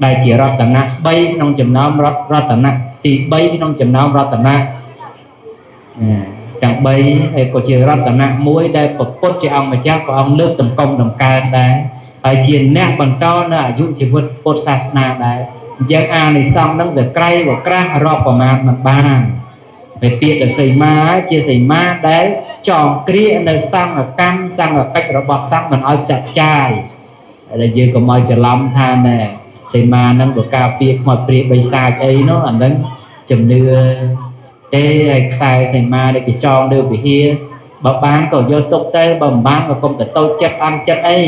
ដែលជារតនៈ3ក្នុងចំណោមរតនៈទី3ក្នុងចំណោមរតនៈទាំង3ហើយក៏ជារតនៈមួយដែលព្រះពុទ្ធជាអង្គម្ចាស់ព្រះអង្គលើកតម្កុំតម្កើងដែរហើយជាអ្នកបន្តនៅអាយុជីវិតពុទ្ធសាសនាដែរអញ្ចឹងអានិសង្សនឹងវាក្រៃវាក្រាស់រាប់ប្រមាណមិនបានហើយពាក្យតែសីមាជាសីមាដែលចងគ្រានៅសង្ឃកម្មសង្ឃកិច្ចរបស់សង្ឃមិនឲ្យខ្ចាត់ខ្ចាយដែលយើងកុំឲ្យច្រឡំថាណែសីមានឹងបការពារខ្មោចព្រាយបិសាចអីនោះអានឹងជំនឿទេហើយខ្សែសីមាដែលគេចងលើវិហារបើបានក៏យកទុកទៅបើមិនបានក៏កុំទៅតូចចិត្តអន់ចិត្តអី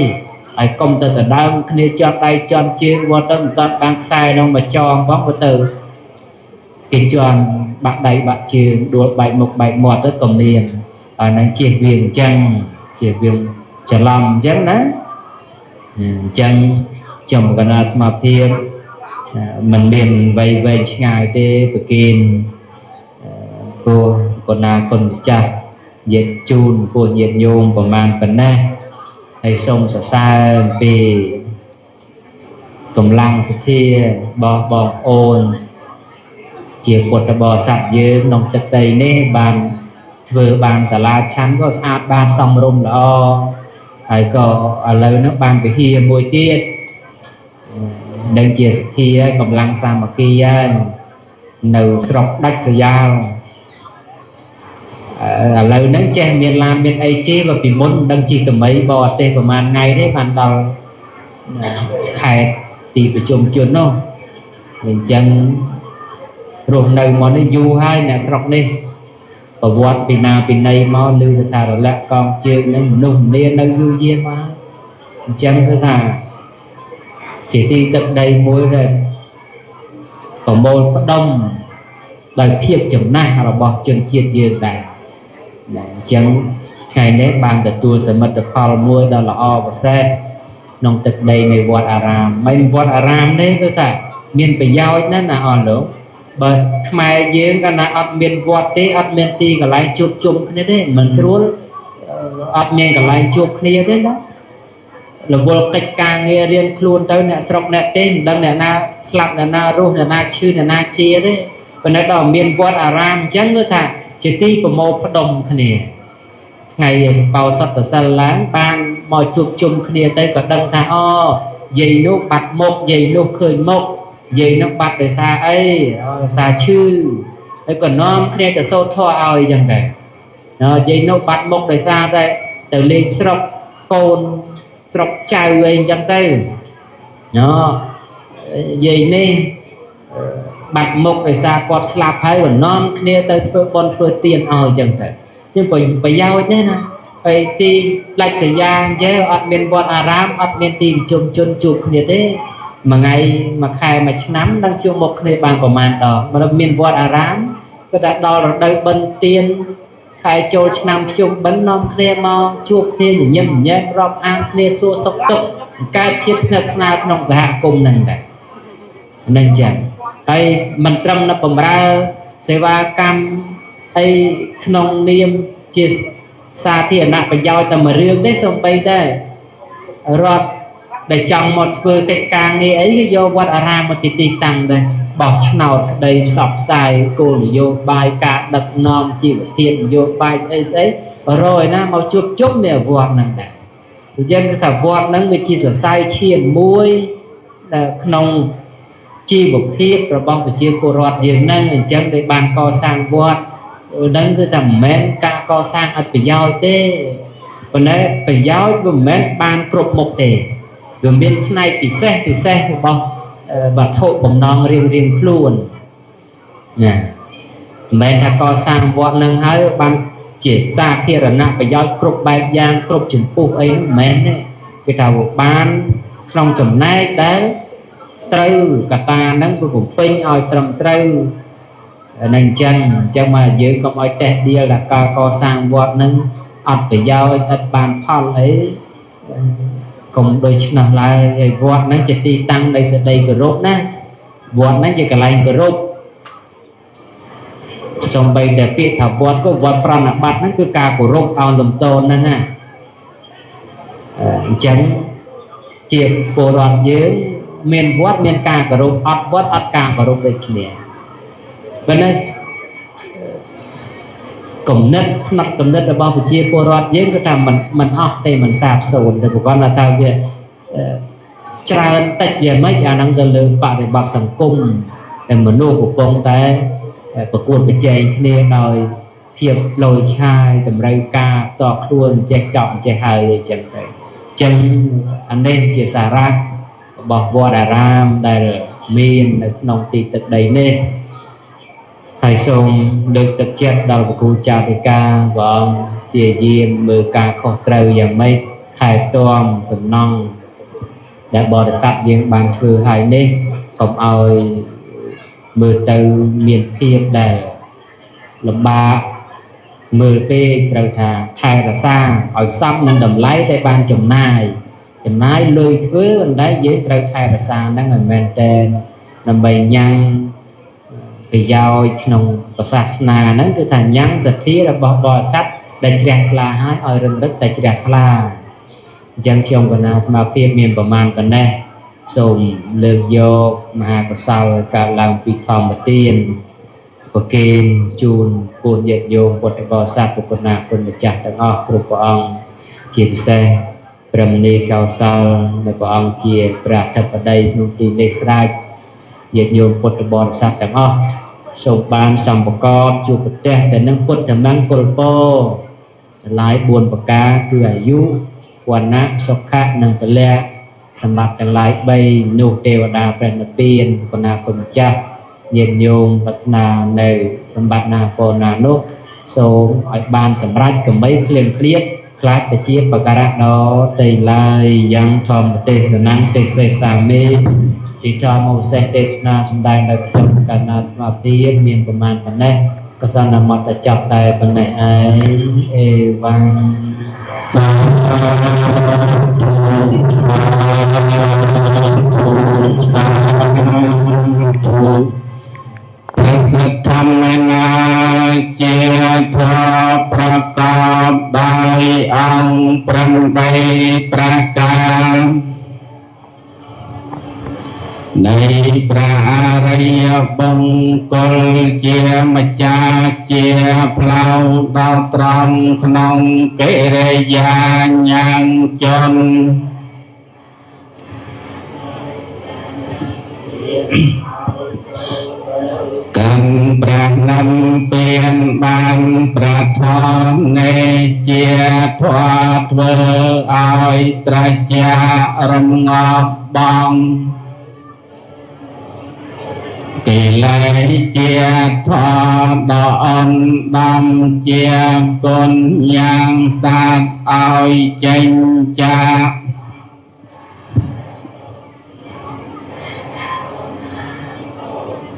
ហើយកុំទៅដដើមគ្នាជាប់ដៃជាប់ជើងវត្តទៅមិនតាន់បានខ្សែនោះមកចងផងបើទៅគេជន់បាក់ដៃបាក់ជើងដួលបែកមុខបែកមាត់ទៅក៏មានអានឹងជៀសវាងអញ្ចឹងជៀសវាងច្រឡំអញ្ចឹងណាអញ្ចឹងខ្ញុំកណាអាត្មាភាពមិនមានវ័យវែងឆ្ងាយទេប្រគិនពោះកណាគុណម្ចាស់ញាតិជូនពោះញាតិញោមប្រមាណប៉ុណ្ណេះហើយសូមសរសើរអំពីកម្លាំងសទ្ធារបស់បងប្អូនជាពុទ្ធបរិស័ទយើងក្នុងទឹកដីនេះបានធ្វើបានសាលាឆាន់ក៏ស្អាតបានសមរម្យល្អហើយក៏ឥឡូវនេះបានវិហារមួយទៀតនឹងជាសទ្ធាកម្លាំងសាមគ្គីហើយនៅស្រុកដាច់ស្រយាលឥឡូវហ្នឹងចេះមានឡានមានអីជិះបើពីមុនមិនដឹងជិះតមីបរទេសប្រហែលថ្ងៃទេបានដល់ខេត្តទីប្រជុំជននោះអញ្ចឹងរស់នៅមកនេះយូរហើយអ្នកស្រុកនេះប្រវត្តិពីណាពីណីមកឮថារលាក់កងជើងនឹងមនុស្សម្នានៅយូរយារមកអញ្ចឹងគឺថាជាទីទឹកដីមួយដែលប្រមូលផ្ដុំដោយភាពចំណាស់របស់ជនជាតិយើងដែរអញ្ចឹងថ្ងៃនេះបានទទួលសមិទ្ធផលមួយដ៏ល្អប្រសើរក្នុងទឹកដីនៃវត្តអារាមមិនវត្តអារាមនេះគឺថាមានប្រយោជន៍ណាស់ណាអស់លោកបើខ្មែរយើងកាលណាអត់មានវត្តទេអត់មានទីកន្លែងជួបជុំគ្នាទេមិនស្រួលអត់មានកន្លែងជួបគ្នាទេណារវល់កិច្ចការងាររៀនខ្លួនទៅអ្នកស្រុកអ្នកទេមិនដឹងអ្នកណាស្លាប់អ្នកណារស់អ្នកណាឈឺអ្នកណាជាទេប៉ុន្តែដល់មានវត្តអារាមអញ្ចឹងគឺថាជាទីប្រមូលផ្ដុំគ្នាថ្ងៃស្បោសតសិលឡើងបានមកជួបជុំគ្នាទៅក៏ដឹងថាអូយាយនោះបាត់មុខយាយនោះឃើញមុខយាយនោះបាត់ដោយសារអីដោយសារឈឺហើយក៏នាំគ្នាទៅសូត្រធម៌ឲ្យអញ្ចឹងដែរយាយនោះបាត់មុខដោយសារតែទៅលេងស្រុកកូនស្រុកចៅអីអញ្ចឹងទៅយាយនេះបាត់មុខដោយសារគាត់ស្លាប់ហើយក៏នាំគ្នាទៅធ្វើបុណ្យធ្វើទានឲ្យអញ្ចឹងទៅខ្ញុំប្រយោជន៍ទេណាហើយទីផ្ដាច់ស្រយាងអញ្ចឹងអត់មានវត្តអារាមអត់មានទីប្រជុំជនជួបគ្នាទេមួយថ្ងៃមួយខែមួយឆ្នាំដឹងជួបមុខគ្នាបានប្រមាណដងបើមានវត្តអារាមគឺថាដល់រដូវបិណ្ឌទានខែចូលឆ្នាំភ្ជុំបិណ្ឌនាំគ្នាមកជួបគ្នាញញឹមញែមរាប់អានគ្នាសួរសុខទុក្ខកើតភាពស្និទ្ធស្នាលក្នុងសហគមន៍ហ្នឹងដែរនឹងចឹងហើយមិនត្រឹមតែបំរើសេវាកម្មអីក្នុងនាមជាសាធារណប្រយោជន៍តែមួយរឿងទេសូម្បីតែរដ្ឋដែលចង់មកធ្វើកិច្ចការងារអីគេយកវត្តអារាមមកជាទីតាំងដែរបោះឆ្នោតក្តីផ្សព្វផ្សាយគោលនយោបាយការដឹកនាំជីវភាពនយោបាយស្អីស្អីរយណាមកជួបជុំនៅវត្តហ្នឹងដែរអញ្ចឹងគឺថាវត្តហ្នឹងវាជាសរសៃឈាមមួយដែលក្នុងជីវភាពរបស់ប្រជាពលរដ្ឋយើងហ្នឹងអញ្ចឹងដែលបានកសាងវត្តហ្នឹងគឺថាមិនមែនការកសាងអត់ប្រយោជន៍ទេប៉ុន្តែប្រយោជន៍វាមិនមែនបានគ្រប់មុខទេវាមានផ្នែកពិសេសពិសេសរបស់វត្ថុបំណងរៀងរៀងខ្លួនណាមិនមែនថាកសាងវត្តនឹងហើយបានជាសាធារណៈប្រយោជន៍គ្រប់បែបយ៉ាងគ្រប់ចំពោះអីនោះមិនមែនទេគេថាវាបានក្នុងចំណែកដែលត្រូវកតាហ្នឹងវាបំពេញឲ្យត្រឹមត្រូវនឹងអញ្ចឹងមកយើងកុំឲ្យតេះដៀលថាការកសាងវត្តហ្នឹងអត់ប្រយោជន៍អត់បានផលអីកុំដូច្នោះឡើយហើយវត្តហ្នឹងជាទីតាំងនៃសេចក្តីគោរពណាវត្តហ្នឹងជាកន្លែងគោរពសំបីតែពាក្យថាវត្តក៏វត្តប្រណិប័តហ្នឹងគឺការគោរពឲ្យលំទោនហ្នឹងណាអញ្ចឹងជាពលរដ្ឋយើង មានវត្តមានការគោរពអត់វត្តអត់ការគោរពដូចគ្នាប៉ុន្តែគំនិតផ្នត់គំនិតរបស់ប្រជាពលរដ្ឋយើងគឺថាមិនអស់ទេមិនសាបសូន្យតែប្រកបថាវាច្រើនតិចយ៉ាងម៉េចអាហ្នឹងទៅលើបរិបត្តិសង្គមដែលមនុស្សកំពុងតែប្រកួតប្រជែងគ្នាដោយភាពលយឆាយតម្រូវការផ្ទាល់ខ្លួនចេះចប់ចេះហើយអញ្ចឹងទៅអញ្ចឹងអានេះជាសារៈរបស់វត្តអារាមដែលមាននៅក្នុងទីទឹកដីនេះហើយសូមលើកទឹកចិត្តដល់ព្រះគ្រូចារិកាព្រះអង្គជាយាមមើលការខុសត្រូវយ៉ាងម៉េចថែទាំសំណង់ដែលបរិស័ទយើងបានធ្វើហើយនេះកុំឲ្យមើលទៅមានភាពដែលលំបាកមើលពេកត្រូវថាថែរក្សាឲ្យសមនឹងតម្លៃដែលបានចំណាយលុយធ្វើប៉ុន្តែយើងត្រូវថែរក្សាហ្នឹងឲ្យមែនទែនដើម្បីញ៉ាំងប្រយោជន៍ក្នុងសាសនាហ្នឹងគឺថាញ៉ាំងសទ្ធារបស់បរិស័ទដែលជ្រះថ្លាហើយឲ្យរឹងរឹកតែជ្រះថ្លាអញ្ចឹងខ្ញុំកណាអាត្មាភាពមានប្រមាណប៉ុណ្ណេះសូមលើកយកមហាកុសលកើតឡើងពីធម្មទានប្រគេនជូនពួកញាតិញោមពុទ្ធបរិស័ទពុទ្ធណាគុណម្ចាស់ទាំងអស់គ្រប់ព្រះអង្គជាពិសេសព្រះមនីកោសលនៅព្រះអង្គជាព្រះអធិបតីក្នុងទីនេះស្រេចញាតិញោមពុទ្ធបរិស័ទទាំងអស់សូមបានសម្បកបជួបប្រទះតែនឹងពុទ្ធមង្គលពរតម្លៃ4ប្រការគឺអាយុវណ្ណៈសុខៈនិងពលៈសម្បត្តិទាំងឡាយ3នោះទេវតាព្រះនិព្វានគុណាគុណម្ចាស់ញាតិញោមប្រាថ្នានៅសម្បត្តិណាពរណានោះសូមឲ្យបានសម្រេចកុំបីឃ្លៀងឃ្លាតខ្លាចទៅជាបការៈដទៃឡើយយ៉ាងធម្មទេសនំទេសេសាមេទីធម្មវិសេសទេសនាសម្ដែងដោយខ្ញុំកណ្ណាអាត្មាភាពមានប្រមាណប៉ុណ្ណេះកសន្មតចាប់តែប៉ុណ្ណេះឯងអេវ៉ាំងសាធុសាធុសាធុព្រះសទ្ធម្មនាជាធម៌ប្រកបដោយអង្គ8ប្រការនៃព្រះអរិយបង្គលជាម្ចាស់ជាផ្លូវដល់ត្រង់ក្នុងកិរិយាញ៉ាំងជនកាន់ព្រះនំពៀនបានព្រះធម៌នេះជាធម៌ធ្វើឲ្យត្រជារំងាប់បងកិលេសជាធម៌ដ៏អនដំជាគុណយ៉ាងសត្វឲ្យចេញចាក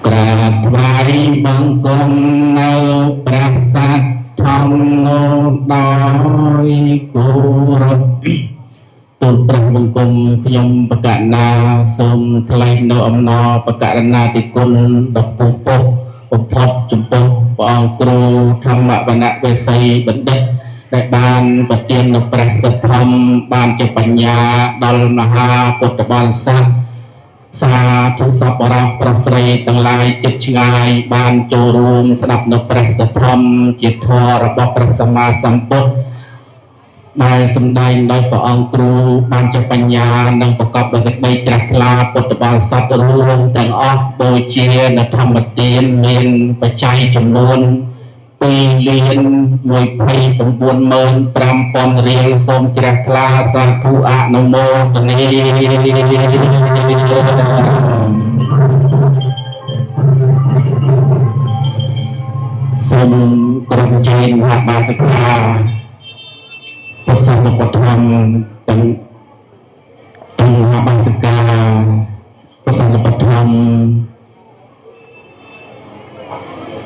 ក្រាបថ្វាយបង្គំនៅព្រះសត្វធម្មនោះដោយគោរពទូលព្រះបង្គំខ្ញុំបកណាសូមថ្លែងនៅអំណរបករណាធិគុណដ៏ខ្ពង់ខ្ពស់បំផុតចំពោះព្រះអង្គគ្រូធម្មវណ្ណវេសីបណ្ឌិតដែលបានប្រទាននៅព្រះសទ្ធម្មបានជាបញ្ញាដល់មហាពុទ្ធបរិស័ទសាធុសប្បុរសប្រុសស្រីទាំងឡាយចិត្តឆ្ងាយបានចូលរួមស្ដាប់នៅព្រះសទ្ធម្មជាធម៌របស់ព្រះសម្មាសម្ពុទ្ធដែលសម្ដែងដោយព្រះអង្គគ្រូបានជាបញ្ញានិងប្រកបដោយសេចក្តីជ្រះថ្លាពុទ្ធបរិស័ទរួមទាំងអស់បូជានៅធម្មទានមានបច្ច័យចំនួន2,195,000រៀលសូមជ្រះថ្លាសាធុអនុមោទនាសូមក្រុមជេនមហាបាសិកាប្រសាទបឋមទាំងមហាបាសិកាប្រសាទបឋម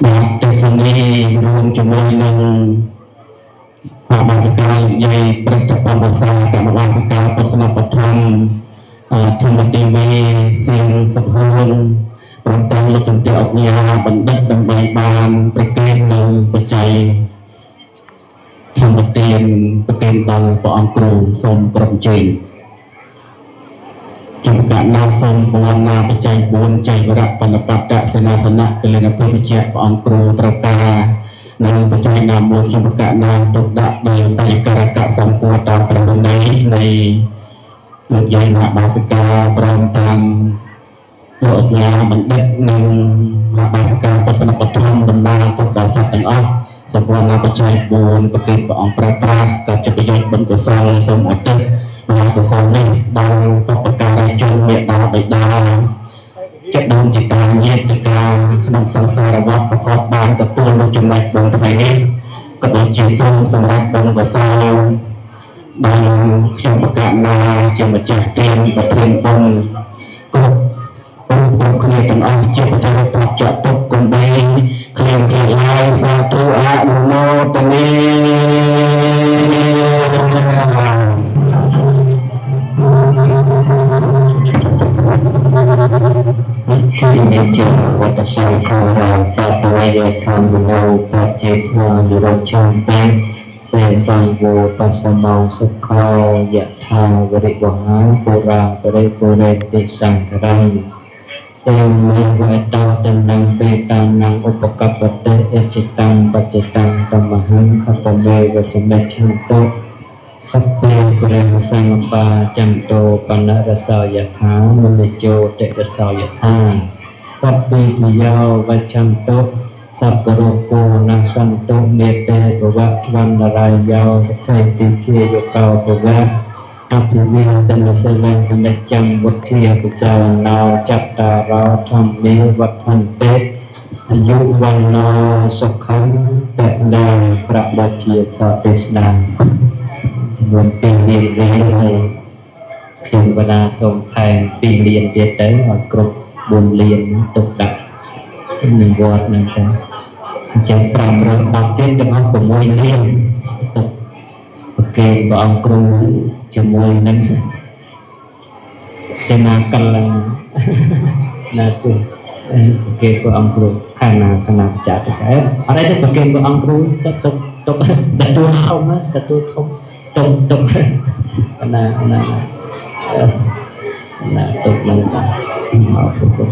បាទទេសនីរួមជាមួយនឹងមហាបាសិកាលោកយាយព្រឹទ្ធបណ្ឌសាកម្មបាសិកាប្រសាទបឋមធម្មទេវីសៀងសុខហឿងព្រមទាំងលោកជំទាវអញ្ញាបណ្ឌិតដើម្បីបានប្រគេននៅបច្ច័យធម្មទានប្រគេនដល់ព្រះអង្គគ្រូសូមក្រុមជេងជំ កណាសូមបវនាបច្ច័យ4ចៃវរៈបណ្ឌបតៈសេនាសនៈកលិនភេសជ្ជៈព្រះអង្គគ្រូត្រូវការនៅបច្ច័យណាមួយខ្ញុំប្រកាសណាទុកដាក់ដោយបរិការកៈសម្ពោធតាមប្រពៃណីនៃលោកយាយមហាបាសិកាព្រមទាំងលោកអញ្ញាបណ្ឌិតនិងមហាបាសិកាពុទ្ធសាសនបឋមតំណាងពុទ្ធបរិស័ទទាំងអស់សម្ព័ន្ធបច្ច័យ4ប្រគេនព្រះអង្គប្រើប្រាស់ក៏ជាប្រយោជន៍បុណ្យកុសលសូមឧទ្ទិសមហាកុសលនេះដល់បុព្វការីជនមេដាបិតាចិត្តដូនជាតាញាតិកាក្នុងសង្សារវដ្តប្រកបបានទទួលនូវចំណុចបុណ្យថ្ងៃនេះក៏ដូចជាសូមសម្រាប់បុណ្យកុសលដល់ខ្ញុំប្រកាសណាជាម្ចាស់ទានប្រធានបុណ្យគ្រប់រូបគ្រប់គ្នាទាំងអស់ជាបច្ច័យប្រាប់ចាត់ទុកគុំបីគ្លៀងគ្លាឡើយសាធុអនុមោទនា ทิเนจวัตสังขาราปะปะยะธรรมโนปัจเจทวานิโรชังเปเปสังโวปัสสมังสุขายะทาวริวหาปุราปริปุเรติสังครังเตเมวะตาตันังเปตานังอุปกัปปเตเอจิตังปัจจิตังตัมหังขปเมวะสมัชชันตุสัพเพปุเรนสังปาจันโตปนรสายถามณิโจติรสายถาสัพพิติโยวัชชันตุสัพพโรโกนัสันตุเมเตภวะวันนรายโยสัทไทติเจโยกาภวะอภิเวตนสลังสนิจังวุฒิยปิจารณาจัตตาราวธรรมเมวัฏันเตอายุวันโนสุขังแปะดาพระบาจีตเทศนาจำนวนปีเรียนเรียนเลยខ្ញុំកណាសូមថែម2លានទៀតទៅឲ្យគ្រប់4លានទុកដាក់នឹងវត្តហ្នឹងទៅអញ្ចឹង510ទៀតទាំងអស់6លានទុកប្រគេនព្រះអង្គគ្រូជាមួយនឹងសេនាកលណាគឺប្រគេនព្រះអង្គគ្រូខាងណាគណៈបច្ចៈទៅអត់អីទេប្រគេនព្រះអង្គគ្រូទៅទុកទុកទទួលធំទទួលធំទុកទុកណាណាណាទុកនឹងបាទអរគុណ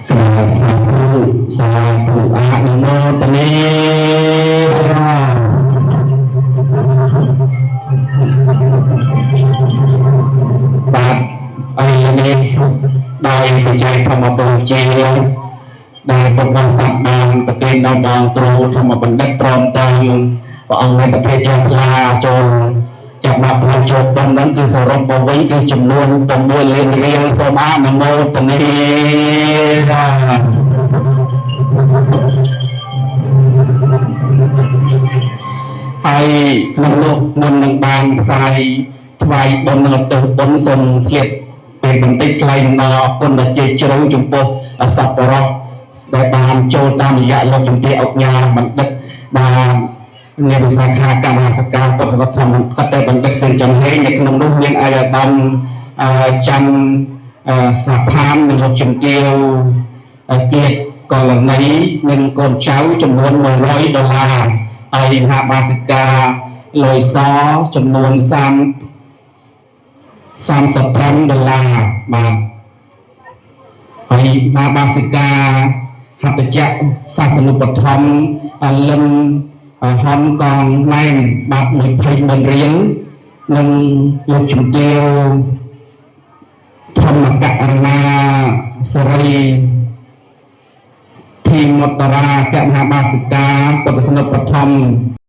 ក្រាសាធុសាធុអនុមោទនាបាទអីនេះដោយបច្ច័យធម្មបូជាដែលពុទ្ធបរិស័ទបានប្រគេនដល់បងគ្រូធម្មបណ្ឌិតព្រមទាំងព្រះអង្គនៃប្រទេសជាខ្លាចូលចាប់មកផលចូលបុណ្យហ្នឹងគឺសរុបមកវិញគឺចំនួន6លានរៀលសូមអនុមោទនាហើយក្នុងនោះមុននឹងបានផ្សាយថ្វាយបុណ្យនឹងទៅបុណ្យសូមធ្លាតពេលបន្តិចថ្លែងអំណរគុណដ៏ជាជ្រៅចំពោះសប្បុរសដែលបានចូលតាមរយៈលោកជំទាវអុកញ៉ាបណ្ឌិតបាននៃវិសាខាកម្មសកាពុទ្ធសវធម្មកតេបណ្ឌិតសេងចន្ទហេងនៅក្នុងនោះមានអាយដាមច័ន្ទសាផាននិងលោកជំទាវជាតិកលណីនិងកូនចៅចំនួន100ដុល្លារហើយមហាបាសិកាលុយសចំនួន30 35ដុល្លារបាទហើយមហាបាសិកាហត្ថចៈសាសនុបដ្ឋមលឹមហនកងណែនបាទ20ម៉ឺនរៀលនិងលោកជំទាវធម្មករណាសេរីធីមតរាកមហាបាសិកាពុទ្ធសាសនុបដ្ឋម